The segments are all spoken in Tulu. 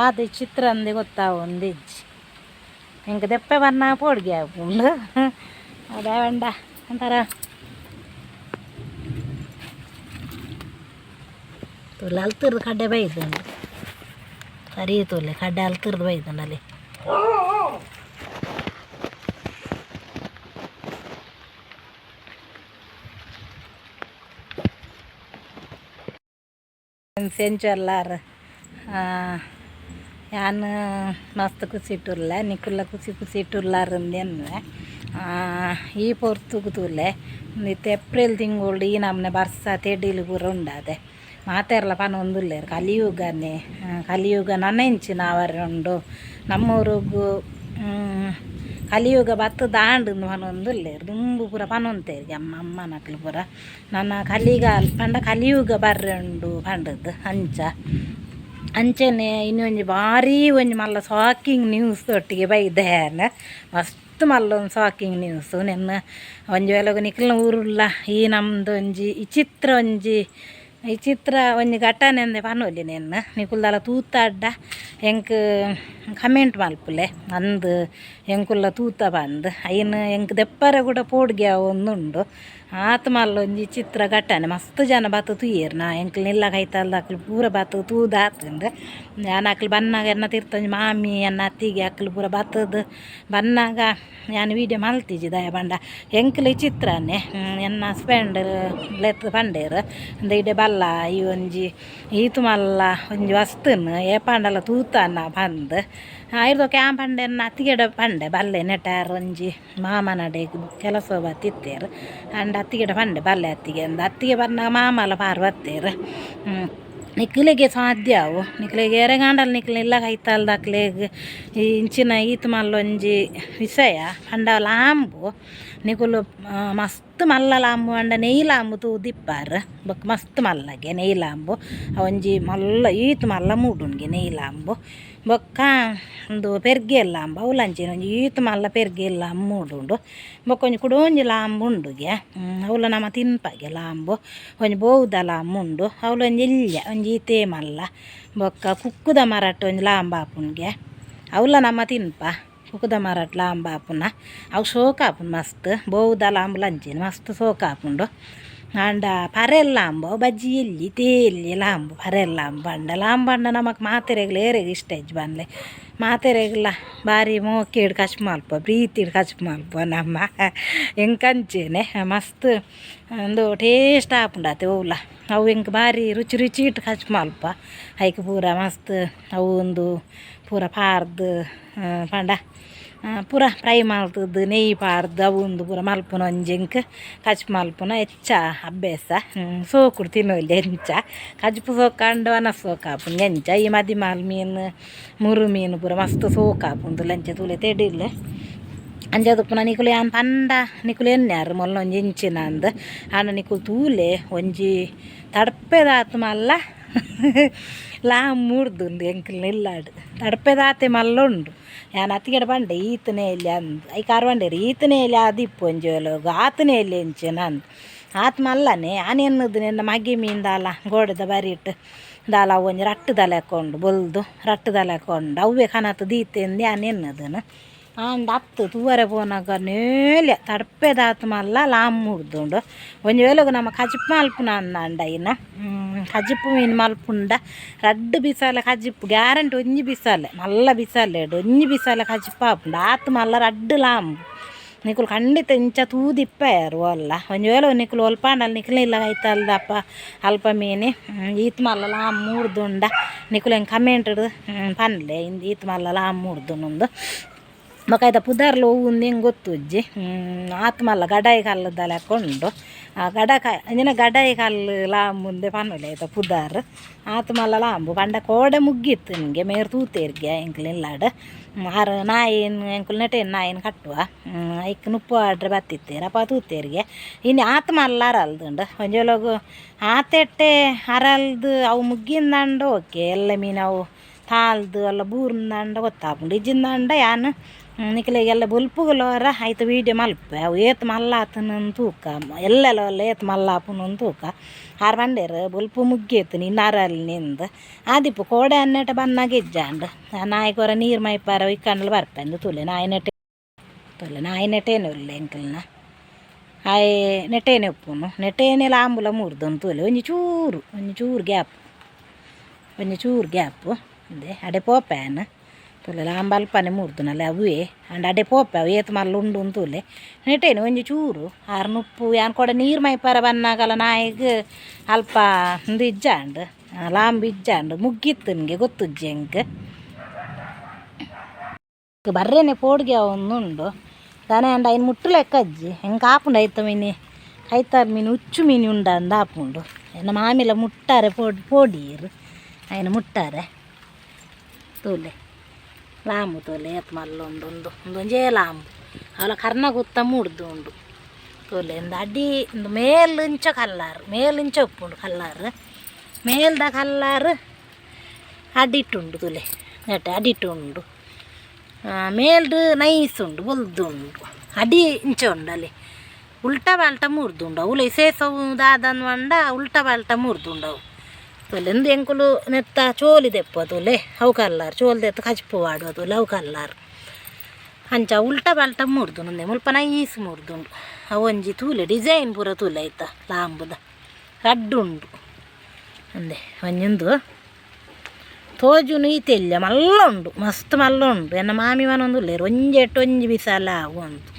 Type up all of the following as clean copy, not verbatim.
ದಾದ ಚಿತ್ರ ಅಂದೆ ಗೊತ್ತಾವೊಂದಿಜ್ಜಿ ಎಂಕ್ ದೆಪ್ಪೆ ಬನ್ನ ಪೋಡ್ಗೆ ಆಪುಂಡು ಅದೇ ವಂಡ ಅಂತಾರ ತೂಲೆ ಅಲ್ತಿರ್ದು ಕಡ್ಡೆ ಬೈದುಂಡು ಸರಿ ತೂಲೆ ಕಡ್ಡೆ ಅಲ್ತಿರ್ದು ಬೈದುಂಡು ಅಲ್ಲಿ. ಸೆಂಚೊಲ್ಲಾರ್ ಯಾನ್ ಮಸ್ತ್ ಖುಷಿ ಇಟ್ಟುರ್ಲೆ ನಿಕುಲ್ಲ ಖುಷಿ ಖುಷಿ ಇಟ್ಟುರ್ಲಾರ್ ಈ ಪೊರ್ತುಗು ತೂಲೆ ಇತ್ತೆ ಏಪ್ರಿಲ್ ತಿಂಗಳು ಈ ನಮ್ನೆ ಬರ್ಸ ತೆಡಿಲು ಪೂರ ಉಂಡಾದೆ ಮಾತೆರ್ಲ ಪನೊಂದುಲ್ಲೆರ್ ಕಲಿಯುಗನೆ ಕಲಿಯುಗ ನನ ಇಂಚಿನ ಆವರೆ ಉಂಡು ನಮ್ಮೂರುಗು ಕಲಿಯುಗ ಬತ್ತ್ ದಾಂಡ್ ಪನೊಂದುಲ್ಲೆರ್ ದುಂಬು ಪೂರ ಪನೊಂತೇರ್ ಅಮ್ಮ ಅಮ್ಮನಕ್ಲು ಪೂರ ನನ ಕಲಿಗಾಲ ಪಂಡ ಕಲಿಯುಗ ಬರ್ರೆ ಉಂಡು ಪಂಡದ್ ಅಂಚ ಅಂಚನೆ ಇನ್ನೊಂಜಿ ಬಾರಿ ಒಂಜಿ ಮಲ್ಲ ಶಾಕಿಂಗ್ ನ್ಯೂಸ್ ಒಟ್ಟಿಗೆ ಬೈದೆ ಮಸ್ತ್ ಮಲ್ಲ ಒಂದು ಶಾಕಿಂಗ್ ನ್ಯೂಸ್ ನೆನ್ನ ಒಂಜಿ ವೇಳೆಗ್ ನಿಕಲ್ನ ಊರುಲ್ಲ ಈ ನಮ್ದು ಒಂಜಿ ವಿಚಿತ್ರ ಒಂಜಿ ವಿಚಿತ್ರ ಒಂಜಿ ಘಟನೆ ಅಂದೆ ಪನೊಲಿ ನೆನ್ನ ನಿಕುಲ್ದಾಲ ತೂತಾಡ್ಡ ಎಂಕ್ ಕಮೆಂಟ್ ಮಲ್ಪುಲೆ ಅಂದ್ ಎಂಕುಲ್ಲ ತೂತ ಪಂದ್ ಐನ್ ಎಂಕ್ ದೆಪ್ಪರೆ ಕೂಡ ಪೋಡ್ಗೆ ಒಂದುಂಡು ಆತ್ ಮಲ್ಲ ಒಂಜಿ ಚಿತ್ರ ಘಟನೆ ಮಸ್ತ್ ಜನ ಬತ್ತು ತೂಯೆರ್ ನಾ ಎಂಕ್ಲ್ ನಿಲ್ಲ ಕೈತಲ್ದಕ್ಲು ಪೂರ ಬತ್ತು ತೂದಾತುಂಡು ಯಾನ್ ಅಕ್ಲು ಬನ್ನಾಗ ಎನ್ನ ತಿರ್ತ್ ಒಂಜಿ ಮಾಮಿ ಎನ್ನ ಅತ್ತಿಗೆ ಅಕ್ಲು ಪೂರ ಬತ್ತದ್ ಬನ್ನಾಗ ಯಾನ್ ವೀಡಿಯೋ ಮಲ್ತಿಜಿ ದಾಯೆ ಪಂಡ ಎಂಕ್ಲು ವಿಚಿತ್ರನೆ ಎನ್ನ ಹಸ್ಬೆಂಡ್ ಲೆತ್ತ್ ಪಂಡೇರ್ ಇಂದ ಇಡೆ ಬಲ್ಲ ಈ ಒಂಜಿ ಈತ್ ಮಲ್ಲ ಒಂಜಿ ವಸ್ತುನ್ ಏಪಾಂಡಲ ತೂತನ ಪಂದ್ ಐರ್ದೊಕ ಯಾನ್ ಪಂಡೆ ಎನ್ನ ಅತ್ತಿಗೆಡ ಪಂಡೆ ಬಲ್ಲೆ ನೆಟಾರ್ ಒಂಜಿ ಮಾಮನಡೆಗ್ ಕೆಲಸ ಬತ್ತಿತ್ತೇರ್ ಅಂಡ ಅತ್ತಿಗೆಡ ಪಂಡೆ ಬಲ್ಲೆ ಅತ್ತಿಗೆ ಅಂದ್ ಅತ್ತಿಗೆ ಬನ್ನಾಗ ಮಾಮಲ ಪಾರ್ ಬತ್ತೇರ್ ನಿಕ್ಲೆಗೆ ಸಾಧ್ಯ ಅವು ನಿಕ್ಲೆಗ್ ಏರೆಗಾಂಡಲ ನಿಕ್ಲ್ ಇಲ್ಲ ಕೈತಲ್ದಕ್ಲೆಗ್ ಇಂಚಿನ ಈತ್ ಮಲ್ಲ ಒಂಜಿ ವಿಷಯ ಪಂಡ ಲಾಂಬು ನಿಕುಲು ಮಸ್ತ್ ಮಲ್ಲ ಲಾಂಬು ಪಂಡ ನೆಯ್ ಲಾಂಬು ತೂದಿಪ್ಪಾರ್ ಬೊಕ್ಕ ಮಸ್ತ್ ಮಲ್ಲಗೆ ನೆಯ್ ಲಾಂಬು ಒಂಜಿ ಮಲ್ಲ ಈತ್ ಮಲ್ಲ ಮೂಡುಂಗೆ ನೆಯ್ ಲಾಂಬು ಬೊಕ್ಕ ಉಂದು ಪೆರ್ಗೆ ಲಾಂಬು ಅವುಲ ಅಂಚೆನೆ ಒಂಜಿ ಈತ್ ಮಲ್ಲ ಪೆರ್ಗೆ ಲಾಂಬು ಮೂಡುಂಡು ಬೊಕ್ಕ ಒಂಜಿ ಕುಡೊಂಜಿ ಲಾಂಬು ಉಂಡುಗೆ ಅವುಲ ನಮ ತಿನ್ಪಗೆ ಲಾಂಬು ಒಂಜಿ ಬೋವುದ ಲಾಂಬು ಉಂಡು ಅವುಲ ಒಂಜಿ ಎಲ್ಯ ಒಂಜಿ ಈತೇ ಮಲ್ಲ ಬೊಕ್ಕ ಕುಕ್ಕುದ ಮರಟ್ ಒಂಜಿ ಲಾಂಬು ಆಪುಂಡುಗೆ ಅವುಲ ನಮ ತಿನ್ಪ ಕುಕ್ಕುದ ಮರಟ್ ಲಾಂಬು ಆಪುನ ಅವು ಶೋಕು ಆಪುಂಡು ಮಸ್ತ್ ಬೋವುದ ಲಾಂಬುಲ ಅಂಚೆನೆ ಮಸ್ತ್ ಶೋಕು ಆಪುಂಡು ಆಂಡ ಪರೆಲ್ ಲಾಂಬು ಬಜ್ಜಿ ಎಲ್ಲಿ ತೇಲಿ ಲಾಂಬು ಪರೆಲ್ ಲಾಂಬು ಪಂಡ ಲಾಂಬು ಪಂಡ ನಮಕ್ ಮಾತೆರೆಗ್ಲ ಏರೆಗ್ ಇಷ್ಟ ಇಜ್ಜಿ ಪನ್ಲೆ ಮಾತೆರೆಗ್ಲ ಬಾರಿ ಮೋಕೆಡ್ ಕಚ್ಪು ಮಲ್ಪ ಪ್ರೀತಿಡ್ ಕಚ್ಪು ಮಲ್ಪ ನಮ್ಮ ಎಂಕ್ ಅಂಚೆನೆ ಮಸ್ತ್ ಉಂದು ಟೇಸ್ಟ್ ಆಪುಂಡು ಅತೆ ಒವ್ಲ ಅವು ಎಂಕ್ ಬಾರಿ ರುಚಿ ರುಚಿ ಇಟ್ಟು ಕಚ್ಪು ಮಲ್ಪ ಐಕ್ ಪೂರ ಮಸ್ತ್ ಅವು ಉಂದು ಪೂರ ಪಾರ್ದ್ ಪಂಡ ಪೂರ ಫ್ರೈ ಮಲ್ತುದು ನೆಯ್ಯಿ ಪಾಡ್ದ್ ಅವು ಉಂದು ಪೂರ ಮಲ್ಪುನ ಒಂಜಿ ಎಂಕ್ ಕಜ್ಪು ಮಲ್ಪುನ ಹೆಚ್ಚ ಅಭ್ಯಾಸ ಸೋಕುಡು ತಿನ್ನೊಲಿ ಎಂಚ ಕಜ್ಪು ಸೋಕಾಂಡ ವನಸ್ ಸೋಕಾಪುಂಡು ಎಂಚ ಈ ಮದಿಮಾಲ್ ಮೀನು ಮುರು ಮೀನು ಪೂರ ಮಸ್ತ್ ಸೋಕಾಪುಂಡು ಲಂಚ ತೂಲೆ ತೆಡಿಲ್ ಅಂಚಾದ್ ಉಪ್ಪುನ ನಿಕುಲು ಯಾನ್ ಪಂಡ ನಿಕುಲು ಎನ್ಯಾರ್ ಮೊಲ್ಲ ಒಂಜಿ ಇಂಚಿನ ಅಂದ್ ಆಂಡ ನಿಕುಲು ತೂಲೆ ಒಂಜಿ ತಡ್ಪೆದಾತ್ ಮಲ್ಲ ಲಾಂಬು ಮೂಡ್ದುಂಡು ಎಂಕಲ್ನ ಇಲ್ಲಾಡ್ ತಡ್ಪೆದಾತೆ ಮಲ್ಲ ಉಂಡು ಯಾನ್ ಅತ್ತಿಗೆಡ ಪಂಡೆ ಈತನೇ ಎಲ್ಯ ಅಂದ್ ಐಕ್ ಆರ್ ಪಂಡೆರ್ ಈತನೇ ಎಲ್ಯ ಆದಿಪ್ಪು ಒಂಜಿ ವೇಲೊಗು ಆತನೇ ಎಲ್ಯ ಎಂಚಿನ ಅಂದ್ ಆತ್ ಮಲ್ಲನೆ ಯಾನ್ ಎನ್ನುದು ನಿನ್ನ ಮಗೆ ಮೀನ್ ದಾಲ ಗೋಡೆದ ಬರಿಟ್ ದಾಲ ಅವು ಒಂಜಿ ರಟ್ಟುದ ಲೆಕ್ಕ ಉಂಡು ಬೊಲ್ದು ರಟ್ಟುದ ಲೆಕ್ಕ ಉಂಡು ಅವ್ವೆ ಕನತ್ ದೀತೆಂದು ಯಾನ್ ಎನ್ನುದನು ಆಂಡ ಅತ್ತು ತೂವರೆ ಪೋನಗ ನೇಲ್ಯ ತಡ್ಪೆದಾತ್ ಮಲ್ಲ ಲಾಂಬು ಮೂಡ್ದುಂಡು ಒಂಜಿ ವೇಲೊಗು ನಮ ಕಜಿಪು ಮಲ್ಪುನ ಅಂದಾಂಡ ಐನ ಕಜಿಪು ಮೀನು ಮಲ್ಪುಂಡ ರಡ್ಡ್ ಬಿಸಾಲೆ ಕಜಿಪು ಗ್ಯಾರಂಟಿ ಒಂಜಿ ಬಿಸಾಲೆ ಮಲ್ಲ ಬಿಸಾಲೆಡ್ ಒಂಜಿ ಬಿಸಾಲೆ ಕಜಿಪು ಆಪುಂಡು ಆತ್ ಮಲ್ಲ ರಡ್ಡ್ ಲಾಂಬು ನಿಕುಲು ಖಂಡಿತ ಇಂಚ ತೂದಿಪ್ಪಯರ್ ಓಲ್ಲ ಒಂಜಿ ವೇಳೆ ನಿಕುಲು ಒಲ್ಪಾಂಡಲ ನಿಕುಲು ಇಲ್ಲ ಕೈತಲ್ದಪ್ಪ ಅಲ್ಪ ಮೀನು ಈತ್ ಮಲ್ಲ ಲಾಂಬು ಮೂಡ್ದುಂಡ ನಿಕುಲು ಎಂಕ್ ಕಮೆಂಟ್ ಪನ್ಲೆ ಇಂದು ಈತ್ ಮಲ್ಲ ಲಾಂಬು ಮೂಡ್ದುಂಡು ಬೊಕ ಐತ ಪುದರ್ಲ ಒವು ಉಂದು ಎಂಕ್ ಗೊತ್ತುಜ್ಜಿ ಆತ್ ಮಲ್ಲ ಗಡಾಯಿ ಕಲ್ಲುದ ಲೆಕ್ಕ ಉಂಡು ಆ ಗಡ ಅಂಚಿನ ಗಡಾಯಿ ಕಲ್ಲು ಲಾಂಬುಂದೆ ಪನೊಲಿ ಐತ ಪುದರ್ ಆತ್ ಮಲ್ಲ ಲಾಂಬು ಪಂಡ ಕೋಡೆ ಮುಗ್ಗಿತ್ತು ನಿಮಗೆ ಮೇರ್ ತೂತೆರ್ಗೆ ಎಂಕ್ಲು ಇಲ್ಲಾಡ್ ಆರ್ ನಾಯಿನ್ ಎಂಕುಲು ನೆಟೆ ನಾಯಿನ್ ಕಟ್ಟುವ ಐಕ್ ನುಪ್ಪು ಆಡ್ರೆ ಬತ್ತಿತ್ತೇರ್ ಅಪ ತೂತೆರ್ಗೆ ಇನಿ ಆತ್ ಮಲ್ಲ ಅರಲ್ದುಂಡು ಒಂಜಿ ವೇಲೊಗು ಆತೆಟ್ಟೆ ಅರಲ್ದು ಅವು ಮುಗ್ಗಿಂದಂಡ ಓಕೆ ಎಲ್ಲ ಮೀನು ಅವು ತಾಲ್ದು ಅಲ್ಲ ಬೂರ್ಂದಾಂಡ ಗೊತ್ತಾಪುಂಡು ಇಜ್ಜಿಂದಾಂಡ ಯಾನ್ ನಿಕಲೆಗೆಲ್ಲ ಬೊಲ್ಪುಗುಲೋರ ಐತ ವೀಡಿಯೋ ಮಲ್ಪೆ ಅವು ಏತ್ ಮಲ್ಲ ಆತನ ತೂಕ ಎಲ್ಲೆಲ್ಲ ಅಲ್ಲ ಏತ್ ಮಲ್ಲ ಆಪುನು ತೂಕ ಆರ್ ಪಂಡೇರ್ ಬೊಲ್ಪು ಮುಗ್ಗೇತು ನಿನ್ನಾರಲ್ಲಿ ನಿಂದು ಆದಿಪ್ಪು ಕೋಡೆ ಅನ್ನಟ ಬನ್ನಾಗ ಇಜ್ಜಾಂಡ್ ನಾಯಿಕೊರ ನೀರು ಮೈಪಾರ ಇಕ್ಕಂಡಲ ಬರ್ಪೆಂದು ತೂಲೆ ನಾಯಿ ನೆಟೆ ತೂಲೆ ನಾಯಿ ನೆಟೇನೆ ಉಲ್ಲೆ ಎಂಕಲ್ನ ಆಯೆ ನೆಟೇನೆ ಉಪ್ಪುನು ನೆಟೇನೆ ಲಾಂಬುಲ ಮೂರ್ದೊಂದು ತೂಲೆ ಒಂಜಿ ಚೂರು ಗ್ಯಾಪ್ ಒಂಜಿ ಚೂರು ಗ್ಯಾಪು ಇಂದೆ ಅಡೆ ಪೋಪೇನ್ ತೂಲೆ ಲಾಂಬ ಅಲ್ಪನೆ ಮೂರ್ದುನಲ್ಲ ಅವೇ ಅಂಡ ಅಡೆ ಪೋಪೆ ಅವು ಏತ್ ಮಲ್ಲ ಉಂಡು ತೂಲೆ ನೆಟೇನೆ ಒಂಜಿ ಚೂರು ಆರ್ ನುಪ್ಪು ಯಾನ್ ಕೊಡ ನೀರು ಮೈಪಾರ ಬನ್ನಾಗಲ ನಾಯಿಗ್ ಅಲ್ಪ ಉಂದು ಇಜ್ಜಾಂಡ್ ಲಾಂಬು ಇಜ್ಜಾಂಡ್ ಮುಗ್ಗಿತ್ತು ನಿಮಗೆ ಗೊತ್ತುಜ್ಜಿ ಎಂಕ್ ಬರ್ರೇನೆ ಪೋಡ್ಗೆ ಉಂಡು ದಾನೆ ಅಂಡ ಐನ್ ಮುಟ್ಟು ಲೆಕ್ಕ ಅಜ್ಜಿ ಎಂಕ್ ಆಪುಂಡು ಐತ ಮೀನಿ ಐತಾರ್ ಮೀನು ಉಚ್ಚು ಮೀನು ಉಂಡ ಅಂದ ಆಪುಂಡು ಎನ್ನ ಮಾಮಿಲ ಮುಟ್ಟಾರೆ ಪೋಡಿಯರು ಐನ ಮುಟ್ಟಾರೆ ತೂಲೆ ಲಾಂಬು ತೂಲೆ ಏತ್ ಮಲ್ಲ ಉಂಡು ಉಂದು ಉಂದೊಂಜೇ ಲಾಂಬು ಅವಲ ಕರ್ಣ ಗುತ್ತ ಮೂಡ್ದು ಉಂಡು ತೂಲೆ ಇಂದು ಅಡಿ ಇಂದು ಮೇಲ್ ಇಂಚ ಕಲ್ಲಾರು ಮೇಲ್ ಇಂಚ ಉಪ್ಪುಂಡು ಕಲ್ಲಾರು ಮೇಲ್ದ ಕಲ್ಲಾರು ಅಡಿಟ್ಟುಂಡು ತೂಲೆ ನೆಟ್ಟೆ ಅಡಿಟ್ಟುಂಡು ಮೇಲ್ಡ್ ನೈಸ್ ಉಂಡು ಬೊಲ್ದುಂಡು ಅಡಿ ಇಂಚ ಉಂಡು ಅಲ್ಲಿ ಉಲ್ಟಾ ಬಾಲ್ಟ ಮೂರ್ದುಂಡು ಅವುಲು ಇಸೇಸವು ದಾದನ್ ಪಂಡ ಉಲ್ಟಾ ಬಾಲ್ಟ ಮೂರ್ದುಂಡು ಅವು ತೂಲೆ ಇಂದು ಎಂಕುಲು ನೆತ್ತ ಚೋಲಿ ದೆಪ್ಪ ತೂಲೆ ಅವು ಕಲ್ಲಾರು ಚೋಲಿ ದೆತ್ತು ಕಜಿಪು ವಾಡುವ ತೂಲೆ ಅವು ಕಲ್ಲಾರು ಅಂಚ ಉಲ್ಟಾ ಬಾಲ್ಟ ಮೂರ್ದುಂಡು ಉಂದೆ ಮುಲ್ಪ ನೈಸ್ ಮೂರ್ದುಂಡು ಅವು ಒಂಜಿ ತೂಲೆ ಡಿಸೈನ್ ಪೂರ ತೂಲೆ ಐತ ಲಾಂಬುದ ರಡ್ಡು ಉಂಡು ಅಂದೆ ಒಂಜೊಂದು ತೋಜುನು ಈತೆಲ್ಲ ಮಲ್ಲ ಉಂಡು ಮಸ್ತ್ ಮಲ್ಲ ಉಂಡು ಎನ್ನ ಮಾಮಿ ಮನೊಂದು ಉಲ್ಲೇರು ಒಂಜೆಟ್ಟು ಒಂಜಿ ಬಿಸಾಲ ಒಂದು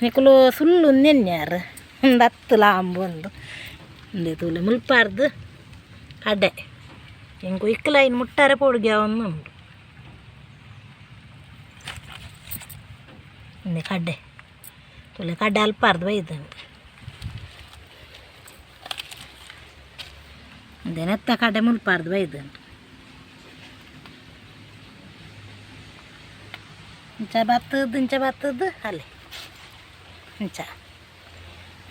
ನಿಕುಲು ಸುಳ್ಳು ನೆನ್ಯಾರು ಒಂದು ಹತ್ತು ಲಾಂಬು ಒಂದು ಇಂದೆ ತೂಲೆ ಮುಲ್ಪಾರ್ದು ಕಡೆ ಎಂಕು ಇಕ್ಕಲ ಐನ್ ಮುಟ್ಟಾರೆ ಪೋಡುಗೆ ಒಂದು ಉಂಡು ಇಂದೆ ಕಡ್ಡೆ ತೂಲೆ ಕಡ್ಡೆ ಅಲ್ಪಾರ್ದು ಬೈದುಂಡು ಇಂದೆ ನೆತ್ತ ಕಡ್ಡೆ ಮುಲ್ಪಾರ್ದು ಬೈದುಂಡು ಇಂಚ ಬತ್ತದ್ದು ಇಂಚ ಬತ್ತದ್ದು ಅಲ್ಲಿ ಇಂಚ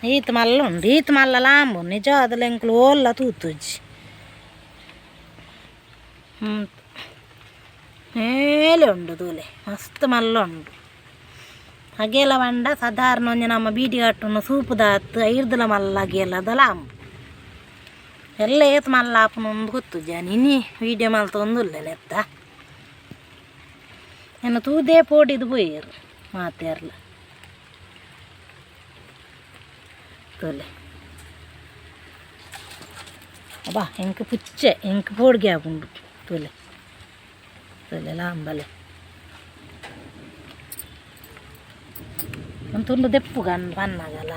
ಈತ್ ಮಲ್ಲ ಉಂಡು ಈತ್ ಮಲ್ಲ ಲಾಂಬು ನಿಜ ಅದಲ್ಲ ಎಂಕುಲು ಓಲ್ಲ ತೂತುಜ್ಜಿ ಮೇಲೆ ಉಂಡು ತೂಲೆ ಮಸ್ತ್ ಮಲ್ಲ ಉಂಡು ಅಗೇಲ ಪಂಡ ಸಾಧಾರಣ ಒಂಜಿ ನಮ್ಮ ಬೀಡಿ ಕಟ್ಟುನು ಸೂಪುದಾತ್ ಐರ್ದಲ ಮಲ್ಲ ಅಗೇಲದ ಲಾಂಬು ಎಲ್ಲ ಏತ್ ಮಲ್ಲ ಆಪುನು ಒಂದು ಗೊತ್ತುಜ್ಜಿ ಇನಿ ವೀಡಿಯೋ ಮಲ್ತೊಂದುಲ್ಲೆ ನೆತ್ತ ಎನ್ನ ತೂದೇ ಪೋಡಿದು ಪೋಯೆರ್ ಮಾತೆರ್ಲ ತೂಲೆ ಅಬ್ಬಾ ಎಂಕ್ ಪುಚ್ಚೆ ಎಂಕ್ ಪೋಡ್ಗೆ ಆಪುಂಡು ತೂಲೆ ತೂಲೆ ಲಾಂಬಲೆ ಒಂದು ತುಂಡು ದೆಪ್ಪು ಗನ್ ಪನ್ನಾಗಲ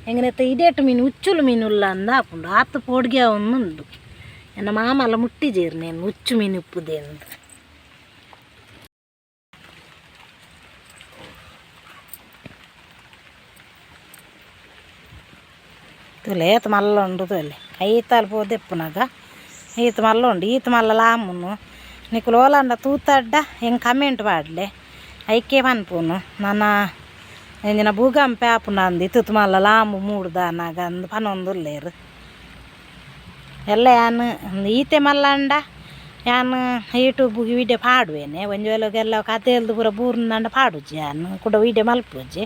ಎಂಗನೆತ್ತ ಇಡೇಟು ಮೀನು ಉಚ್ಚುಲು ಮೀನು ಉಲ್ಲ ಅಂದ ಆಪುಂಡು ಆತು ಪೋಡ್ಗೆ ಉಂಡು ಎನ್ನ ಮಾಮಲ್ಲ ಮುಟ್ಟಿಜೇರು ನೇನು ಉಚ್ಚು ಮೀನು ಉಪ್ಪುದೆ ಅಂದು ತೂಲೆ ಏತ್ ಮಲ್ಲ ಉಂಡು ತೂಲೆ ಐತಾಲ್ ಪೋ ದೆಪ್ಪುನಗ ಈತ್ ಮಲ್ಲ ಉಂಡು ಈತ್ ಮಲ್ಲ ಲಾಮುನು ನಿಕುಲು ಓಲಾಂಡ ತೂತಡ್ಡ ಎಂಕ್ ಕಮೆಂಟ್ ಪಾಡ್ಲೆ ಐಕೆ ಪನ್ಪುನು ನನ ಎಂಜಿನ ಭೂಕಂಪ ಆಪುಂಡು ಅಂದು ಇತ್ತುತ್ತು ಮಲ್ಲ ಲಾಂಬು ಮೂಡ್ದಾನಾಗ ಅಂದು ಪನೊಂದುಲ್ಲೇರು ಎಲ್ಲ ಯಾನ್ ಈತೆ ಮಲ್ಲಂಡ ಯಾನ್ ಯೂಟ್ಯೂಬ್ಗೆ ವೀಡಿಯೋ ಪಾಡುವೇನೆ ಒಂಜಿ ವೇಳೆಗೆಲ್ಲ ಕತೆಲ್ದು ಪೂರ ಬೂರ್ಂದಾಂಡ ಪಾಡುಜಿ ಯಾನ್ ಕುಡ ವೀಡಿಯೋ ಮಲ್ಪುಜಿ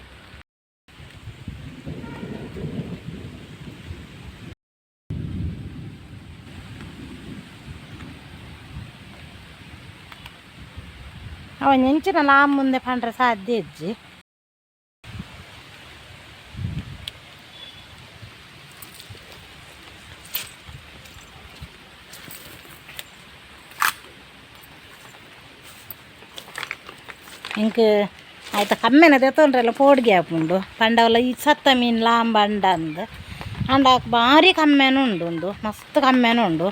ಅವ ಎಂಚಿನ ಲಾಂಬುಂದೆ ಪಂಡ್ರೆ ಸಾಧ್ಯ ಇಜ್ಜಿ ಇಂಕ್ ಆಯ್ತ ಕಮ್ಮೆನ ದೆತ್ತೊಂಡ್ರೆಲ್ಲ ಪೋಡ್ಗೆ ಆಪುಂಡು ಪಂಡವಲ ಈ ಸತ್ತ ಮೀನು ಲಾಂಬ ಅಂಡ ಅಂದ್ ಅಂಡ ಭಾರಿ ಕಮ್ಮೆನ ಉಂಡು ಉಂದು ಮಸ್ತ್ ಕಮ್ಮೆನ ಉಂಡು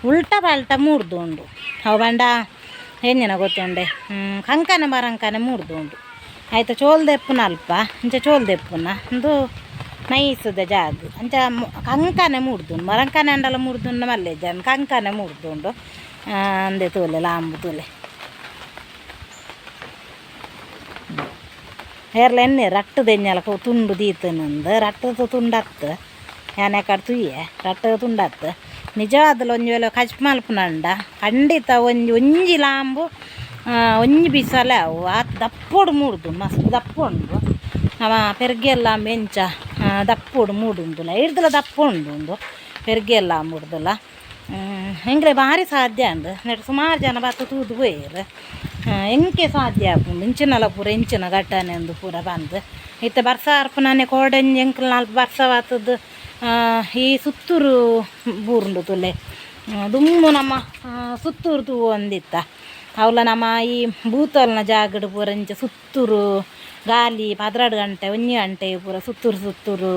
ಉಲ್ಟ ಪಲ್ಟ ಮೂರ್ದು ಉಂಡು ಅವು ಪಂಡ ಎಂಜಿನ ಗೊತ್ತುಂಡೆ ಕಂಕನೆ ಮರಂಕನೆ ಮೂರ್ದು ಉಂಡು ಆಯ್ತ ಚೋಲ್ ದೆಪ್ಪುನ ಅಲ್ಪ ಇಂಚ ಚೋಲ್ ದೆಪ್ಪುನ ಉಂದು ನೈಸದ ಜಾಗ ಅಂಚ ಕಂಕನೆ ಮೂರ್ದುಂಡು ಮರಂಕನೆ ಅಂಡಲ ಮೂರ್ದುಂಡು ಮಲ್ಲೆ ಜನ ಕಂಕನೆ ಮೂರ್ದುಂಡು ಅಂದೆ ತೂಲೆ ಲಾಂಬು ತೂಲೆ ಏರ್ಲ ಎಣ್ಣೆ ರಟ್ಟದ ಎಣ್ಣೆಲ ತುಂಡು ದೀತನಂದು ರಟ್ಟದ ತುಂಡತ್ತು ಯಾನೆ ಕಡೆ ತುಯ್ಯೆ ರಟ್ಟದ ತುಂಡತ್ತು ನಿಜವಾದಲ ಒಂಜಿ ವೇಳೆ ಕಜ್ಪು ಮಲ್ಪುನಂಡ ಖಂಡಿತ ಒಂಜಿ ಒಂಜಿ ಲಾಂಬು ಒಂಜಿ ಬಿಸಲೆ ಅವು ಆತ್ ದಪ್ಪೊಡು ಮೂಡುದು ಮಸ್ತ್ ದಪ್ಪ ಉಂಡು ನಮ ಪೆರ್ಗೆಲ್ಲ ಮೆಂಚ ದಪ್ಪೊಡು ಮೂಡುಂದುಲ ಇರ್ದಲ ದಪ್ಪ ಉಂಡು ಉಂದು ಪೆರ್ಗೆಲ್ಲ ಮೂಡ್ದಲ ಎಂಕ್ಲೆ ಭಾರಿ ಸಾಧ್ಯ ಅಂದ್ ನೆಟ್ ಸುಮಾರು ಜನ ಬತ್ತ ತೂದು ಪೋಯೆರ್ ಎಂಕೆ ಸಾಧ್ಯ ಆಪುಂಡು ಇಂಚಿನಲ ಪೂರ ಇಂಚಿನ ಘಟನೆ ಅಂದು ಪೂರ ಬಂದು ಇತ್ತೆ ಬರ್ಸ ಅರ್ಪುನನೆ ಕೋಡಂಜಿ ಎಂಕ್ಲ ಅಲ್ಪ ಬರ್ಸವಾತದ್ದು ಈ ಸುತ್ತೂರು ಬೂರುಂಡು ತುಲೆ ದುಮ್ಮು ನಮ್ಮ ಸುತ್ತೂರು ತೂವೊಂದಿತ್ತ ಅವ್ಲ ನಮ್ಮ ಈ ಭೂತಲ್ನ ಜಾಗಡ್ ಪೂರ ಇಂಚ ಸುತ್ತೂರು ಗಾಲಿ 12 ಗಂಟೆ 1 ಗಂಟೆ ಪೂರ ಸುತ್ತೂರು ಸುತ್ತೂರು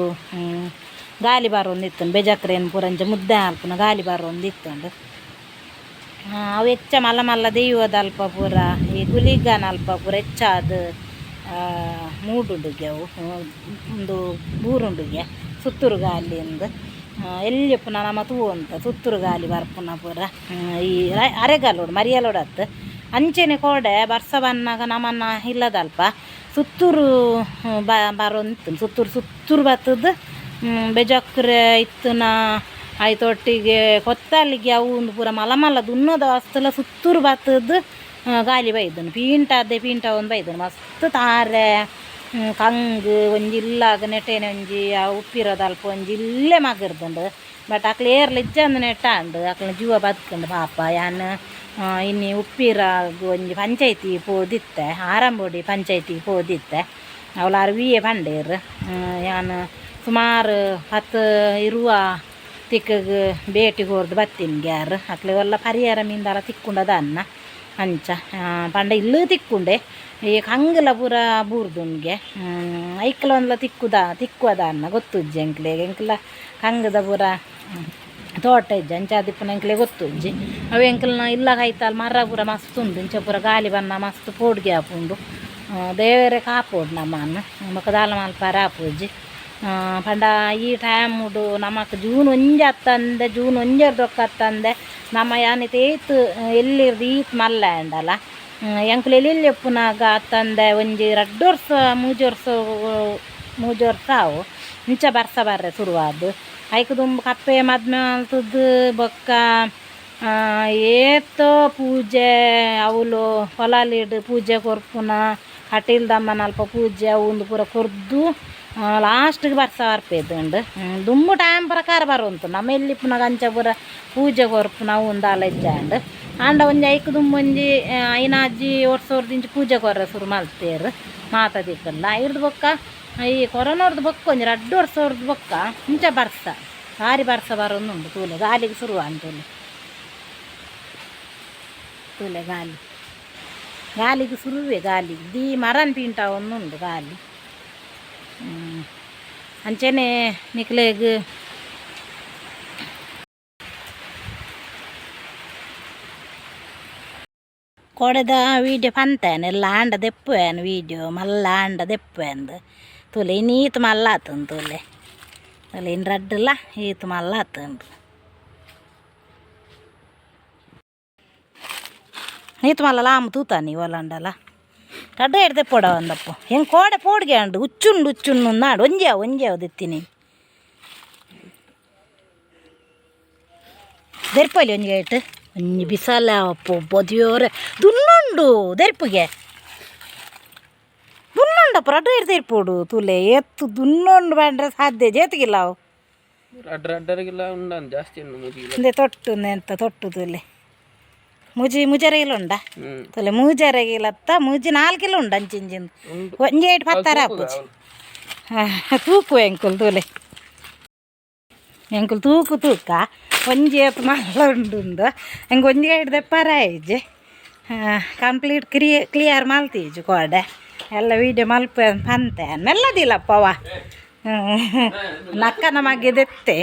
ಗಾಲಿ ಬರೊಂದಿತ್ತುಂಡು ಬೆಜಕ್ರೇನ್ ಪೂರ ಇಂಚ ಮುದ್ದೆ ಆಲ್ಪುನ ಗಾಲಿ ಬರೊಂದಿತ್ತುಂಡು ಅವು ಹೆಚ್ಚ ಮಲ್ಲ ಮಲ್ಲ ದೈವದ ಅಲ್ಪ ಪೂರ ಈ ಗುಲಿಗನ ಅಲ್ಪ ಪೂರ ಹೆಚ್ಚಾದ್ ಮೂಡುಂಡುಗೆ ಅವು ಉಂದು ಬೂರುಂಡುಗೆ ಸುತ್ತೂರು ಗಾಲಿಂದು ಎಲ್ಲಿ ಪುನಃ ನಮ ತೂವೊಂತ ಸುತ್ತೂರು ಗಾಲಿ ಬರ್ಪುನ ಪೂರ ಈ ಅರೆಗಾಲೋಡು ಮರಿಯಲೋಡು ಅತ್ತು ಅಂಚೆನೆ ಕೋಡೆ ಬರ್ಸ ಬನ್ನಾಗ ನಮನ್ನ ಇಲ್ಲದಲ್ಪ ಸುತ್ತೂರು ಬರೊಂದಿತ್ತು ಸುತ್ತೂರು ಸುತ್ತೂರು ಬತ್ತದ ಬೆಜಕ್ರೆ ಇತ್ತುನ ಆಯ್ತೊಟ್ಟಿಗೆ ಕೊತ್ತಲಿಗೆ ಅವು ಒಂದು ಪೂರ ಮಲ ಮಲ್ಲ ದುನ್ನದ ವಸ್ತುಲ ಸುತ್ತೂರು ಬತ್ತದ ಗಾಲಿ ಬೈದನು ಪೀಂಟ ಅದೇ ಪೀಂಟ ಒಂದು ಬೈದನು ಮಸ್ತ್ ತಾರೆ ಕಂಗ್ ಒಂಜಿ ಇಲ್ಲಾಗ ನೆಟೇನೆ ಒಂಜಿ ಆ ಉಪ್ಪಿರೋದ ಅಲ್ಪ ಒಂಜಿ ಇಲ್ಲೇ ಮಗರ್ದುಂಡು ಬಟ್ ಅಕ್ಲು ಏರ್ಲ ಇಜ್ಜಂದು ನೆಟ್ಟಾಂಡು ಅಕ್ಲ ಜೀವ ಬದುಕುಂಡು ಪಾಪ ಯಾನ್ ಇನ್ನಿ ಉಪ್ಪಿರಾಗ ಒಂಜಿ ಪಂಚಾಯ್ತಿ ಪೋದಿತ್ತೆ ಆರಂಬೋಡಿ ಪಂಚಾಯ್ತಿ ಪೋದಿತ್ತೆ ಅವಲಾರು ವಿ ಎ ಪಂಡೇರ್ ಯಾನ್ ಸುಮಾರು 10 ಇರುವ ತಿಕ್ಕಗ್ ಭೇಟಿ ಕೊರ್ದು ಬತ್ತೀನಿ ಯಾರು ಅಕ್ಲೆ ಒಲ್ಲ ಪರಿಹಾರ ಮೀಂದಾಲ ತಿಕ್ಕುಂಡದ ಅನ್ನ ಅಂಚ ಪಂಡ ಇಲ್ಲೂ ತಿಕ್ಕುಂಡೆ ಈ ಕಂಗಲ ಪೂರ ಬೂರ್ದುಂಡ್ಗೆ ಐಕ್ಲ ಒಂದ್ಲ ತಿಕ್ಕುದ ತಿಕ್ಕುವದ ಅನ್ನ ಗೊತ್ತುಜ್ಜಿ ಎಂಕ್ಲೆಗ್ ಎಂಕ್ಲ ಕಂಗದ ಪೂರ ತೋಟ ಇಜ್ಜಿ ಅಂಚ ಆದಿಪ್ಪುನ ಎಂಕ್ಲೆ ಗೊತ್ತುಜ್ಜಿ ಅವು ಎಂಕ್ಲನ ಇಲ್ಲ ಕೈತಾಲ್ ಮರ ಪೂರ ಮಸ್ತ್ ಉಂಡು ಇಂಚ ಪೂರ ಗಾಲಿ ಬನ್ನ ಮಸ್ತ್ ಪೋಡ್ಗೆ ಆಪುಂಡು ದೇವರೇ ಕಾಪೋಡು ನಮ್ಮನ್ನು ಬೊಕ ದಾಲ ಮಲ್ಪರ ಆಪುಜಿ ಪಂಡ ಈ ಟೈಮುಡು ನಮಕ್ ಜೂನ್ ಒಂಜಿ ಅತ್ತಂದೆ ಜೂನ್ ಒಂಜೆರ್ದ್ ಅತ್ತಂದೆ ನಮ್ಮ ಯಾನಿತ್ ಏತ್ ಎಲ್ಲಿರ್ದು ಈತ್ ಮಲ್ಲ ಆಂಡಲ ಎಂಕ್ಲು ಎಲ್ಲೆಲ್ಲಿ ಉಪ್ಪುನಾಗ ಅತ್ತಂದೆ ಒಂಜಿ 2 ವರ್ಷ 3 ವರ್ಷ 3 ವರ್ಷ ಆವು ಇಂಚ ಬರ್ಸ ಬರ್ರೆ ಶುರುವಾದ್ ಐಕ್ ದುಂಬು ಕಪ್ಪೆ ಮದ್ಮೆ ಮಲ್ತುದು ಬೊಕ್ಕ ಏತೋ ಪೂಜೆ ಅವುಲು ಹೊಲಾಲಿಡ್ ಪೂಜೆ ಕೊರ್ಪುನ ಕಟೀಲ್ದಮ್ಮನ ಅಲ್ಪ ಪೂಜೆ ಅವು ಉಂದು ಪೂರ ಕೊರ್ದು ಲಾಸ್ಟಿಗೆ ಬರ್ಸ ಬರ್ಪೇದುಂಡು ದುಂಬು ಟೈಮ್ ಪ್ರಕಾರ ಬರುಂತು ನಮ್ಮ ಎಲ್ಲಿ ಪುನಗ ಅಂಚ ಪೂರ ಪೂಜೆ ಕೊರ್ಪುನ ಅವು ಉಂದು ಇಜ್ಜಾಂಡ್ ಆಂಡ ಒಂಜಿ ಐಕ್ ದುಂಬು ಒಂಜಿ ಐನಾಜಿ ವರ್ಷ ಪೂಜೆ ಕೊರ್ರೆ ಶುರು ಮಲ್ತೇರು ಮಾತ ದಿಕ್ಕಲ್ಲ ಐರ್ದು ಬೊಕ್ಕ ಈ ಕೊರೋನಾರ್ದು ಬೊಕ್ಕ ಒಂಜಿ 2 ವರ್ಷ ಬೊಕ್ಕ ಇಂಚ ಬರ್ಸ ಭಾರಿ ಬರ್ಸ ಬರೋದುಂಡು ತೂಲೆ ಗಾಲಿಗೆ ಶುರು ಅಂತೂಲೆ ತೂಲೆ ಗಾಲಿ ಗಾಲಿಗೆ ಶುರುವೆ ಗಾಲಿ ದೀ ಮರನ್ ಪಿಂಟ ಒಂದುಂಡು ಗಾಲಿ ಅಂಚೆನೆ ನಿಕ್ಲೆಗ್ ಕೋಡೆದ ವೀಡಿಯೋ ಪಂತೇನೆ ಎಲ್ಲ ಆಂಡ ದೆಪ್ಪುವೇನು ವೀಡಿಯೋ ಮಲ್ಲ ಆಂಡ ದೆಪ್ಪುವೆಂದು ತೂಲೆ ಇನ್ನು ಈತ್ ಮಲ್ಲ ಆತುಂಡು ತೂಲೆ ತೂಲೆ ಇನ್ನು ರಡ್ಡುಲ ಈತ್ ಮಲ್ಲ ಆತುಂಡು ಈತ್ ಮಲ್ಲ ಲಾಮ್ ತೂತಾನಿ ಒಲಂಡಲ ರಡ್ಡು ಎಡ್ದೆ ಪೋಡ ಒಂದಪ್ಪು ಹೆಂಗೆ ಕೋಡೆ ಪೋಡ್ಗೆ ಅಂಡು ಉಚ್ಚುಂಡು ಉಚ್ಚುಂಡು ನಾಡು ಒಂಜೆ ಒಂಜೆ ದಿತ್ತೀನಿ ದೆರ್ಪಲಿ ಒಂಜಿ ಏಟು ಒಂಜಿ ಬಿಸಲ ಅಪ್ಪು ಬದಿಯೋರೆ ದುನ್ನುಂಡು ದೆರ್ಪುಗೆ ದುನ್ನುಂಡಪ್ಪ ರಡ್ಡು ಎಡ್ದೆ ಇರ್ಪೋಡು ತುಲೆ ಎತ್ತು ದುನ್ನುಂಡು ಬಂಡ್ರೆ ಸಾಧ್ಯ ಜೇತಿಗಿಲ್ಲ ಅವು ಅಡ್ರ ಉಂಡಾನ್ ಜಾಸ್ತಿ ಉಂಡು ಮುಜಿಗಿಲ್ಲ ಇಂದೆ ತೊಟ್ಟು ಎಂತ ತೊಟ್ಟು ತುಲೆ ಮುಜಿ ಮುಜರೆಗಿಲ್ಲ ಉಂಡ ತುಲೆ ಮೂಜರೆಗಿಲತ್ತ ಮುಜಿ 4 ಕಿಲೋ ಉಂಡು ಅಂಚಿಂಚಿಂದು ಒಂಜಿ ಏಟ್ ಪತ್ತರ ಆಪುಜಿ ತೂಕು ಎಂಕುಲು ತೂಲೆ ಎಂಕುಲು ತೂಕು ತೂಕ ಒಂಜಿ ಏತ್ ಮಲ್ಲ ಉಂಡು ಉಂದು ಎಂಕ್ ಒಂಜಿ ಐಟ್ ದೆಪ್ಪರ ಆಯ್ಜಿ ಕಂಪ್ಲೀಟ್ ಕ್ಲಿಯರ್ ಮಲ್ತೀಜಿ ಕೋಡೆ ಎಲ್ಲ ವೀಡಿಯೋ ಮಲ್ಪ ಪಂತೆ ಮೆಲ್ಲದಿಲ್ಲಪ್ಪವ ನಕ್ಕನ ಮಗ್ಗೆ ದೆತ್ತೆ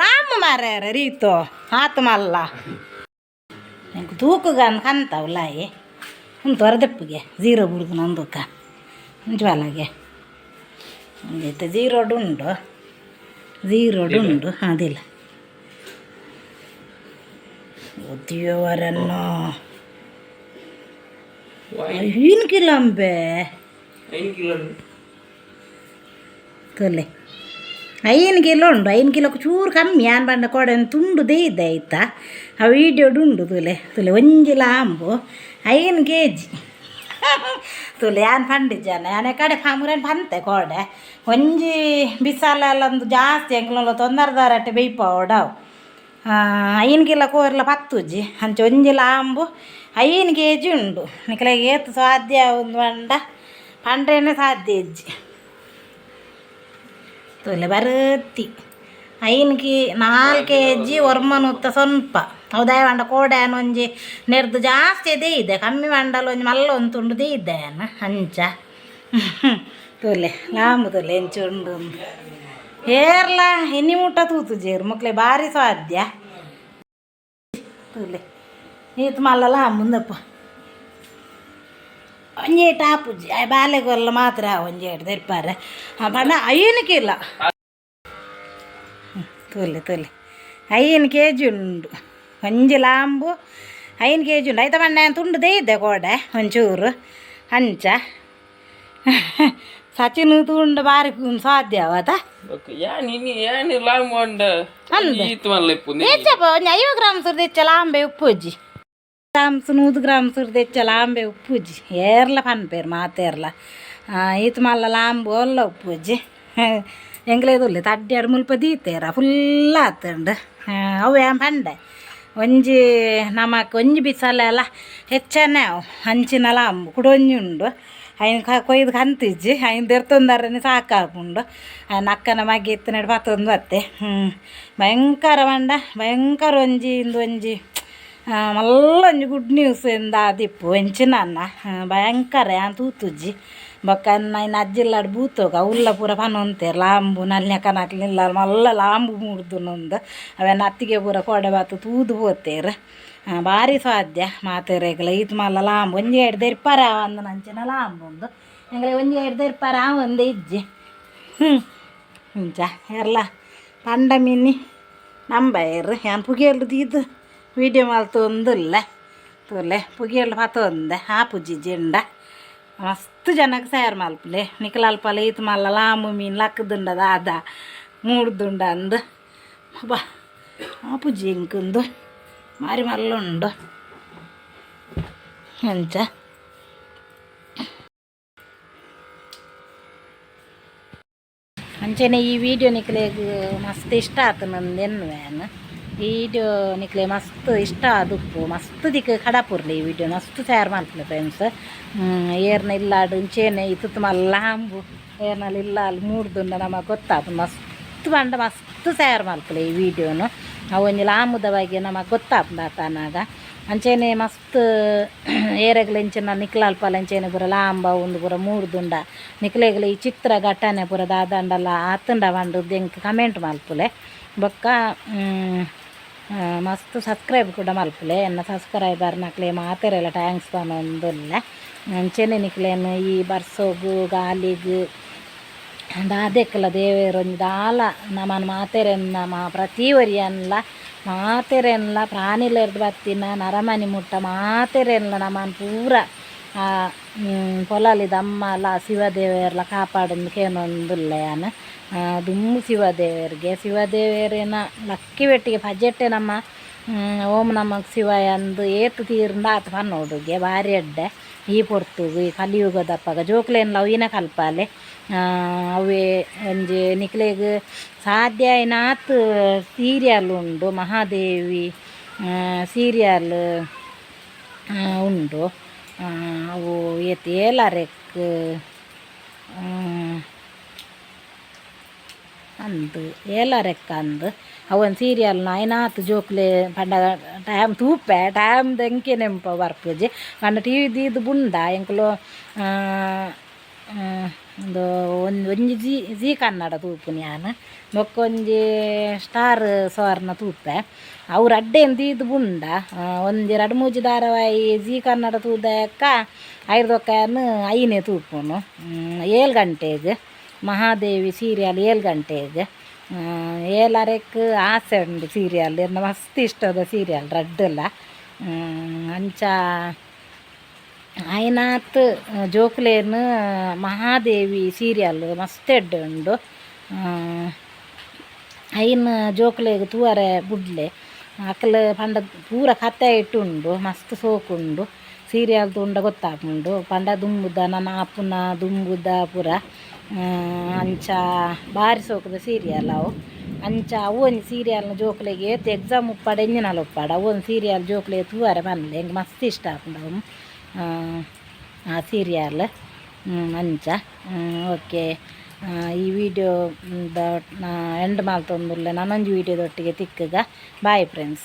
ಲಾಮ್ ಮಾರ್ಯಾರ ರೀತೋ ಆತು ಮಲ್ಲ ಎಂಕ್ ತೂಕುಗನ್ ಕಂತವು ಲಾಯಿ ಉಂತು ಹೊರದೆಪ್ಪುಗೆ ಜೀರೋ ಬುಡ್ದು ನಂದುಕ ಜ್ವಾಲಾಗೆ ಒಂದಿತ್ತು ಜೀರೋಡು ಉಂಡು ಜೀರೋಡು ಉಂಡು ಅದಿಲ್ಲ ಒದಿಯವರನ್ನು 5 ಕಿಲೋ ಅಂಬೆ 5 ಕಿಲೋ ತೊಲೆ 5 kilo ಉಂಡು. 5 ಕಿಲೋಕ್ಕೆ ಚೂರು ಕಮ್ಮಿ. ಆನ್ ಪಂಡ ಕೋಡೆ ತುಂಡು ದೇಯ್ದೆ ಆಯ್ತಾ. ಆ ವೀಡಿಯೋಡು ಉಂಡು. ತೂಲೆ ತೂಲೆ, ಒಂಜಿ ಲಾಂಬು 5 ಕೆಜಿ. ತೂಲೆ, ಯಾನ್ ಪಂಡಿಜ್ಜಾನೆ ಯಾನೆ ಕಡೆ ಫಾಮುರೇನು ಪಂತೆ ಕೋಡೆ ಒಂಜಿ ಬಿಸಾಲೆಲ್ಲ ಒಂದು ಜಾಸ್ತಿ ಎಂಕ್ಲಲ್ಲ ತೊಂದರೆದಾರಟ್ಟೆ ಬೇಯ್ಪಾವಡವು. 5 ಕಿಲೋ ಕೋರ್ಲ ಪತ್ತುಜಿ. ಅಂಚ ಒಂಜಿ ಲಾಂಬು 5 ಕೆಜಿ ಉಂಡು. ನಿಕಲೆಗ್ ಏತ್ ಸಾಧ್ಯ ಒಂದು ಪಂಡ ಪಂಡ್ರೇನೆ ಸಾಧ್ಯ ಇಜ್ಜಿ. ತೂಲೆ, ಬರುತ್ತಿ ಐನ್ ಕಿ 4 ಕೆಜಿ ಒರ್ಮನುತ್ತ ಸ್ವಲ್ಪ. ಹೌದಾ? ಪಂಡ ಕೋಡೆ ಒಂಜಿ ನೆರ್ದು ಜಾಸ್ತಿ ಇದೆ, ಕಮ್ಮಿ ಮಂಡಲ ಒಂಜಿ ಮಲ್ಲ ಒಂದು ತುಂಡು ಇದ್ದೆ ಅಂಚ. ತೂಲೆ ಲಾಂಬು, ತೂಲೆ ಎಂಚ ಉಂಡು. ಏರ್ಲ ಇನಿ ಮುಟ್ಟ ತೂತುಜೇರು ಮಕ್ಲೆ, ಬಾರಿ ಸಾಧ್ಯ. ತೂಲೆ, ಈತ್ ಮಲ್ಲ ಲಾಂಬುಂದಪ್ಪ. ಒಂಜಿ ಏಟ್ ಆಪುಜಿ ಆಯ್ ಬಾಲೆಗೊಲ್ಲ ಮಾತ್ರ. ಒಂಜಿ ಏಟ್ ತೆರ್ಪಾರೆ ಪಂಡ 5 ಕಿಲೋ. ತೂಲೆ ತೂಲೆ, 5 ಕೆಜಿ ಉಂಡು ಒಂಜಿ ಲಾಂಬು. 5 ಕೆಜಿ ಉಂಡು ಐತ ಪಂಡ ತುಂಡು ದೇಯ್ದೆ ಕೋಡೆ ಒಂಚೂರು. ಅಂಚ ಸಚಿನ್ ತುಂಡು ಬಾರಿ ಸಾಧ್ಯವತ. ಯಾನ್ ಇನಿ ಯಾನ್ ಲಾಂಬು ಅಂಡ ಈತ್ ಮಲ್ಲ ಇಪ್ಪು. ಹೆಚ್ಚಪ್ಪ, ಒಂಜಿ 50 ಗ್ರಾಮ್ ಸುರ್ದೆಚ್ಚ ಲಾಂಬೆ ಉಪ್ಪುಜ್ಜಿ. ಗ್ರಾಮ್ಸ್ 100 ಗ್ರಾಮ್ ಸುರ್ದೆಚ್ಚ ಲಾಂಬೆ ಉಪ್ಪುಜ್ಜಿ. ಏರ್ಲ ಪನ್ಪೇರು ಮಾತೇರ್ಲ ಈತ್ ಮಲ್ಲ ಲಾಂಬು ಒಲ್ಲ ಉಪ್ಪುಜ್ಜಿ. ಎಂಕ್ಲೇದುಲ್ಲೆ ತಡ್ಯಾಡ್ ಮುಲ್ಪ ದೀತೇರ ಫುಲ್ ಆತುಂಡು. ಅವು ಯಾನ್ ಪಂಡೆ, ಒಂಜಿ ನಮಕ್ ಒಂಜಿ ಬಿಸಲೆಲ್ಲ ಹೆಚ್ಚನೆ ಅವು. ಅಂಚಿನ ಲಾಂಬು ಕುಡೊಂಜಿ ಉಂಡು. ಐನ್ ಕೊಯ್ದು ಕಂತಿಜ್ಜಿ. ಐನ್ ದೆರ್ತೊಂದರನೆ ಸಾಕಾಪುಂಡು. ಆಯ್ನ ಅಕ್ಕನ ಮಗೆ ಇತ್ತಿನಡ್ ಪತ್ತೊಂದು ಬತ್ತೆ. ಭಯಂಕರ ಪಂಡ ಭಯಂಕರ. ಒಂಜಿ ಇಂದು ಒಂಜಿ ಮಲ್ಲ ಒಂಜಿ ಗುಡ್ ನ್ಯೂಸ್ ಇಂದ ಆದಿಪ್ಪು ಎಂಚಿನ ಅನ್ನ ಭಯಂಕರ. ಯಾನ್ ತೂತುಜ್ಜಿ. ಬೊಕ್ಕ ಐನ ಅಜ್ಜಿಲ್ಲಾಡ್ ಬೂತೋಗ ಅವುಲ್ಲ ಪೂರ ಪನೊಂತೇರ್, ಲಾಂಬು ನಲ್ಯಕನಕ್ಲು ಇಲ್ಲ ಮಲ್ಲ ಲಾಂಬು ಮೂಡ್ದುನೊಂದು. ಅವೆನ್ ಅತ್ತಿಗೆ ಪೂರ ಕೋಡೆ ಬಾತು ತೂದು ಪೋತೇರ್. ಬಾರಿ ಸಾಧ್ಯ ಮಾತೆರೆಗ್ಲ. ಈತ್ ಮಲ್ಲ ಲಾಂಬು ಒಂಜಿ ಎಡ್ ದೆರ್ಪರ ಅಂದನ ಅಂಚಿನ ಲಾಂಬು ಉಂದು. ಎಂಗ್ಲೆ ಒಂಜಿ ಎಡ್ ದೆರ್ಪರ ಒಂದೇ ಇಜ್ಜಿ. ಇಂಚ ಎರ್ಲ ಪಂಡ ಮಿನಿ ನಂಬೈರ್. ಯಾನ್ ಪುಗೆಲ್ ದೀದ್ ವೀಡಿಯೋ ಮಲ್ತೊಂದುಲ್ಲೆ. ತೂಲೆ, ಪುಗೆಲ್ ಪತೊಂದೆ ಆಪುಜಿ ಜೆಂಡ. ಮಸ್ತ್ ಜನಕ್ಕೆ ತಯಾರು ಮಲ್ಪಲೆ. ನಿಕಲ್ ಅಲ್ಪಲ ಈತ್ ಮಲ್ಲ ಲಾಂಬು ಮೀನು ಲಕ್ಕದುಂಡ ದಾದ ಮೂಡ್ದುಂಡ ಅಂದ್. ಅಬ್ಬಾ, ಆಪುಜಿ ಎಂಕುಂದು. ಮಾರಿ ಮಲ್ಲ ಉಂಡು ಅಂಚ. ಅಂಚನೆ ಈ ವಿಡಿಯೋ ನಿಕ್ಲೆಗ್ ಮಸ್ತ್ ಇಷ್ಟ ಆತು ನಂದು ಎನ್ನುವೆ. ಈ ವಿಡಿಯೋ ನಿಕ್ಲೆ ಮಸ್ತ್ ಇಷ್ಟ ಆದುಪ್ಪು. ಮಸ್ತ್ ದಿಕ್ ಕಡಪುರ್ಲಿ ಈ ವಿಡಿಯೋ. ಮಸ್ತ್ ತಯಾರು ಮಲ್ಪಲೆ ಫ್ರೆಂಡ್ಸ್. ಏರ್ನ ಇಲ್ಲಾಡು ಇಂಚೇನೆ ಇತ್ತುತ್ತು ಮಲ್ಲ ಅಂಬು ಏರ್ನಲ್ಲಿ ಇಲ್ಲ ಅಲ್ಲಿ ಮೂಡ್ದುಂಡ ನಮಗೆ ಗೊತ್ತಾಪುಂಡು. ಮಸ್ತ್ ಪಂಡ ಮಸ್ತ್ ತಯಾರು ಮಲ್ಪಲೆ ಈ ವಿಡಿಯೋನು. ಅವು ಒಂಜಿ ಲಾಂಬುದ ಬಗ್ಗೆ ನಮಗೆ ಗೊತ್ತಾಪುಂಡು ಆತನಾಗ. ಅಂಚೆನೆ ಮಸ್ತ್ ಏರೆಗ್ಲ ಇಂಚಿನ ನಿಕ್ಲಲ್ಪಲ ಇಂಚೆನೆ ಪೂರ ಲಾಂಬ ಉಂದು ಪೂರ ಮೂಡ್ದುಂಡ ನಿಕ್ಲೆಗ್ಲ ಈ ಚಿತ್ರ ಘಟನೆ ಪೂರ ದಾದಂಡಲ ಆತುಂಡ ಪಂಡುದು ಎಂಕ್ ಕಮೆಂಟ್ ಮಲ್ಪುಲೆ. ಬೊಕ್ಕ ಮಸ್ತ್ ಸಬ್ಸ್ಕ್ರೈಬ್ ಕೂಡ ಮಲ್ಪುಲೆ. ಎನ್ನ ಸಬ್ಸ್ಕ್ರೈಬರ್ ನಕ್ಲೆ ಮಾತೆರೆಲ thanks ಪನೊಂದುಲ್ಲೆ. ಅಂಚೆನೆ ನಿಕ್ಲೆನ್ ಈ ಬರ್ಸೋಗು ಗಾಲಿಗ್ ದಾದೆಕ್ಲ ದೇವೆರ್ ಒಂಜಿ ದಾಲ ನಮನ್ ಮಾತೆರೆನ್ನ ಮಾ ಪ್ರತಿ ಒರಿಯನ್ಲ ಮಾತೆರೆನ್ಲ ಪ್ರಾಣಿಲೆರ್ದ್ ಬತ್ತಿನ ನರಮನಿ ಮುಟ್ಟ ಮಾತೆರೆನ್ಲ ನಮನ್ ಪೂರ ಪೊಲಲಿದ ಅಮ್ಮಲ ಶಿವದೇವೆರ್ಲ ಕಾಪಾಡೊಂದು ಕೇನೊಂದುಲ್ಲೆ ಯಾನ್ ದುಂಬು ಶಿವದೇವೆರ್ಗೆ. ಶಿವದೇವೆರೆನ ಲಕ್ಕಿ ಬೆಟ್ಟಿಗೆ ಪಜೆಟ್ಟೆ ನಮ್ಮ ಓಂ ನಮಃ ಶಿವಾಯ ಅಂದ್ ಏತ್ ತೀರ್ಂಡ ಆತ್ ಪನ್ನೊಡುಗೆ. ಬಾರಿ ಎಡ್ಡೆ ಈ ಪೊರ್ತುಗು ಈ ಕಲಿಯುಗದಪಗ ಜೋಕ್ಲೆನ್ಲ ಅವಿನ ಕಲ್ಪಾಲೆ. ಅವೇ ಒಂಜಿ ನಿಕ್ಲೆಗ್ ಸಾಧ್ಯ ಆಯಿನಾತ್ ಸೀರಿಯಲ್ ಉಂಡು, ಮಹಾದೇವಿ ಸೀರಿಯಲ್ ಉಂಡು. ಅವು ಏತ್ ಏಲಾರೆಕ್ ಅಂದ್ ಏಲಾರೆಕ್ಕ ಅಂದ್ ಅವೊಂದು ಸೀರಿಯಲ್ ಆಯ್ನಾತ್ ಜೋಕ್ಲೆ ಪಂಡ ಟೈಮ್ ತೂಪೆ. ಟೈಮ್ ಎಂಕೆ ನೆಂಪ ಬರ್ಪುಜಿ. ಪಂಡ ಟಿವಿ ದೀದ್ ಬುಂಡ ಎಂಕುಲು ಉಂದು ಒಂಜಿ ಒಂಜಿ ಜೀ ಜೀ ಕನ್ನಡ ತೂಪುನಿ ಯಾನ್. ಬೊಕ್ಕ ಒಂಜಿ ಸ್ಟಾರ್ ಸ್ವರ್ಣ ತೂಪೆ. ಅವು ರಡ್ಡೆನ್ ದೀದ್ ಬುಂಡ ಒಂಜಿ ರಡ್ಡ್ ಮೂಜಿ ಧಾರಾವಾಹಿ ಜೀ ಕನ್ನಡ ತೂದಕ್ಕ ಐರ್ದೊಕ್ಕ ಯಾನ್ ಐನೆ ತೂಪುನು. 7 ಗಂಟೆಗ್ ಮಹಾದೇವಿ ಸೀರಿಯಲ್, 7 ಗಂಟೆಗ್ ಏಲರೆಕ್ ಆಸೆ ಉಂಡು ಸೀರಿಯಲ್. ಎನ್ನ ಮಸ್ತ್ ಇಷ್ಟದ ಸೀರಿಯಲ್ ರಡ್ಡುಲ. ಅಂಚ ಆಯ್ನಾತ್ ಜೋಕ್ಲೆನ್ ಮಹಾದೇವಿ ಸೀರಿಯಲ್ ಮಸ್ತ್ ಎಡ್ಡೆ ಉಂಡು. ಐನ್ ಜೋಕುಲೆಗ್ ತೂವರೆ ಬುಡ್ಲೆ. ಅಕಲ್ ಪಂಡ ಪೂರ ಕತೆ ಇಟ್ಟುಂಡು, ಮಸ್ತ್ ಸೋಕುಂಡು. ಸೀರಿಯಲ್ ತೂಂಡ ಗೊತ್ತಾಪುಂಡು. ಪಂಡ ದುಂಬುದ ನನ ಆಪುನ ದುಂಬುದ ಪೂರ ಅಂಚ ಬಾರಿ ಸೋಕುದ ಸೀರಿಯಲ್ ಅವು. ಅಂಚ ಅವು ಒಂಜಿ ಸೀರಿಯಲ್ನ ಜೋಕುಲೆಗ್ ಏತ್ ಎಕ್ಸಾಮ್ ಉಪ್ಪಡ್ ಎಂಜಿನಲ ಉಪ್ಪಡ್ ಅವು ಒಂಜಿ ಸೀರಿಯಲ್ ಜೋಕುಲೆಗ್ ತೂವರೆ ಪನ್ಲೆ. ಎಂಕ್ ಮಸ್ತ್ ಇಷ್ಟ ಆಪುಂಡು ಅವು ಆ ಸೀರಿಯಲ್ ಅಂಚ. ಓಕೆ, ಈ ವಿಡಿಯೋ ಎಂಡ್ ಮಲ್ತೊಂದುಲ್ಲೆ. ನನೊಂಜಿ ವಿಡಿಯೋದೊಟ್ಟಿಗೆ ತಿಕ್ಕುಗ. Bye friends.